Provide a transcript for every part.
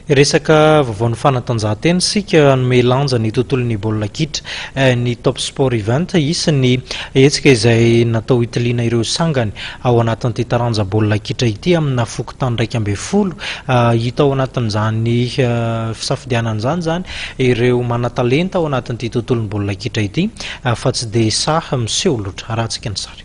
Resaka vaovaon'ny fanatanjahantena isika, hanome lanja ny tontolon'ny baolina kitra ny Top Sport Event. Hisy ny hetsika izay natao hitiliana ireo sangany ao anatin'ity taranja baolina kitra ity amina fokontany 11. Hita ao anatin'izany fisafidianana izany izany ireo manan-talenta ao anatin'ity tontolon'ny baolina kitra ity fa tsy dia sahy miseho loatra. Arahantsika ny sary.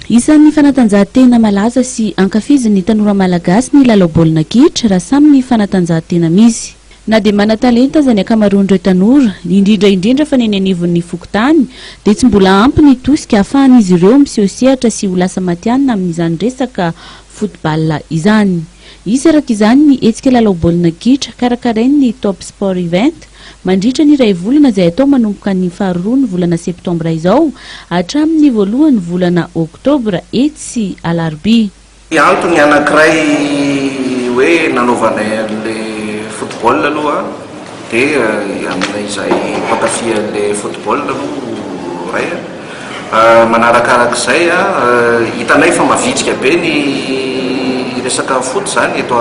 Isan'ny fanatanjahantena malaza sy ankafizin'ny tanora malagasy ny lalao baolina kitra raha samy ny fanatanjahantena misy. Na dia manan-talenta aza ny ankamaroan'ireo tanora, indrindra indrindra fa ny eny anivon'ny fokontany, dia tsy mbola ampy ny tosika ahafahan'izy ireo miseho sehatra sy ho lasa matihanina amin'izany resaka football izany. Hisy araka izany ny hetsika lalao baolina kitra karakarain'ny Top Sport Event mandritra ny iray volana izay atao manomboka ny faharoa ny volana septambra izao hatramin'ny voalohan'ny volana oktobra etsy Alarobia. Antony anankiray hoe nanaovanay an'ilay football aloha dia aminay izay mpankafy an'ilay football aloha iray a. Manarakarak'izay, hitanay fa mavitrika be ny resaka foot izany eto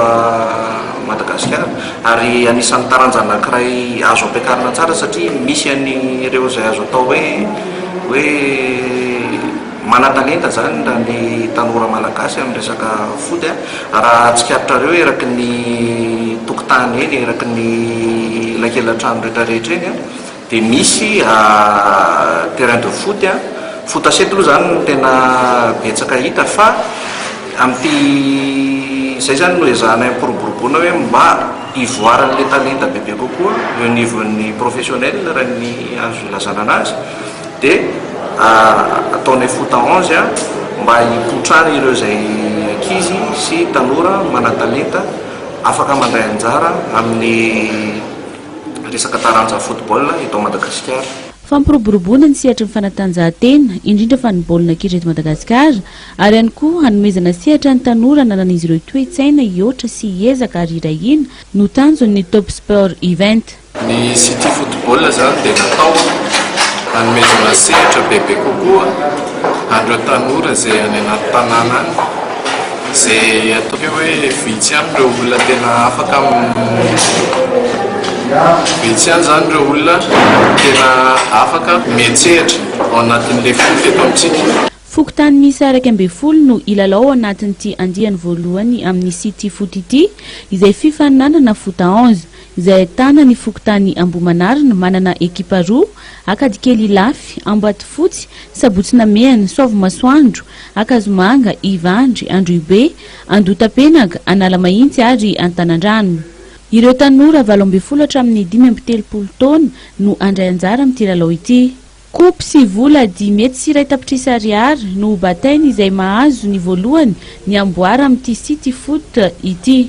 Madagasikara ary anisan'ny taranja anankiray azo ampiakarina tsara satria misy an'ireo izay azo atao hoe hoe manan-talenta izany raha ny tanora malagasy amin'ny resaka foot. Raha tsikaritrareo eraky ny tokontany eny, eraky ny elakelan-trano rehetrarehetra eny, Dia misy terrain de foot a, foot à sept aloha izany no tena betsaka hita fa amin'ity izay izany no ezahanay ampiroboroboana hoe mba hivoaran'ilay talenta bebe kokoa eo anivon'ny professionnel raha ny azo ilazana anazy dia ataonay foot à onze a mba hipotrana ireo izay ankizy sy tanora manan-talenta afaka mandray anjara amin'ny resaka taranja football eto Madagasikara. Fampiroboroboana ny sehatry ny fanatanjahantena, indrindra fa ny baolina kitra eto Madagasikara, ary ihany koa hanomezana sehatra ny tanora hananan'izy ireo toe-tsaina hihoatra sy hiezaka ary hiray hina no tanjon'ny Top Sport Event. Ny City Football izany dia natao hanomezana sehatra bebe kokoa an'ireo tanora izay any anaty tanàna any. Izay ataoko hoe vitsy ihany ireo olona tena afaka vitsy ihany izany ireo olona tena afaka miantsehatra ao anatin'ilay foot eto amintsika. Fokontany miisa 11 no hilalao ao anatin'ity andiany voalohany amin'ny City Foot ity, izay fifaninanana foot à onze, izay ahitana ny fokontany Ambohimanarina manana ekipa roa, Ankadikely Ilafy, Ambatofotsy, Sabotsy Namehana, Soavimasoandro, Ankazomanga, Ivandry, Androhibe, Andohatapenaka, Analamahitsy ary Antanandrano. Ireo tanora 18 hatramin'ny 35 taona no handray anjara amin'ity lalao ity. Kopy sy vola 501 tapitrisa ariary no ho batainy izay mahazo ny voalohany ny amboara amin'ity City Foot ity.